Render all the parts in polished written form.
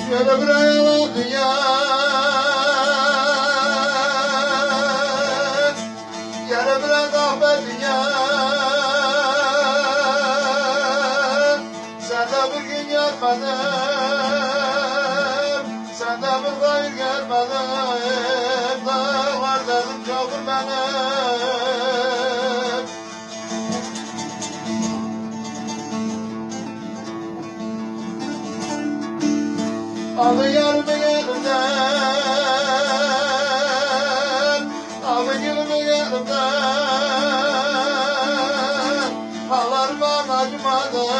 Ýöne bir aýala düýe, Ýöne bir gahbe düýe. Sende bir gün görmedim, Sende bir gaýyr görmedim, Dağlar derdim çoktur benim. Aly ýarymy elimden, Aly gülümi elimden, Alar maňa acımadın,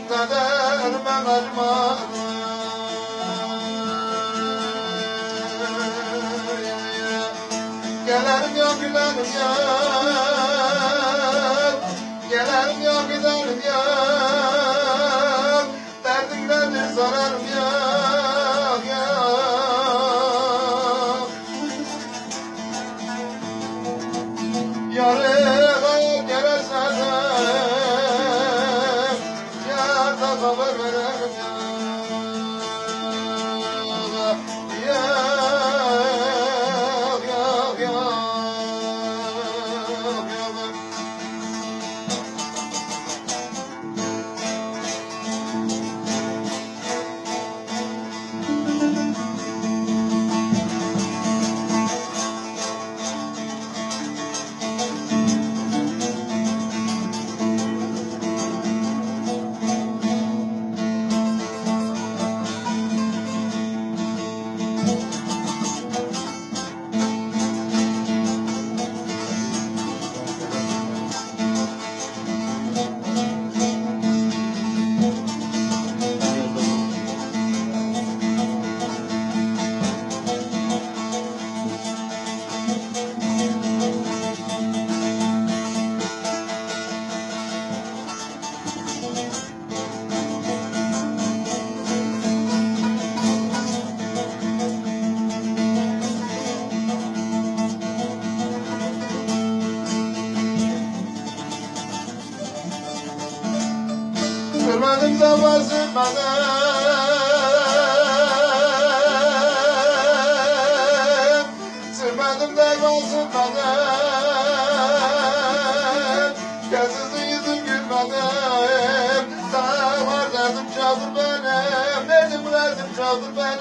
Neden maňa acımadın? Gelerim yok giderim yok, Gelerim yok giderim yok, Derdim nedir sorarım yok yok. Yarı gelirse de, Yar da haber veririm yok. Yok yok yok yok. Görmedim de basmadım, Sürmedim de basmadım, Gözsüzü yüzüm gülmedim, Dağlar derdim çaldır benim, Derdim derdim çaldır benim.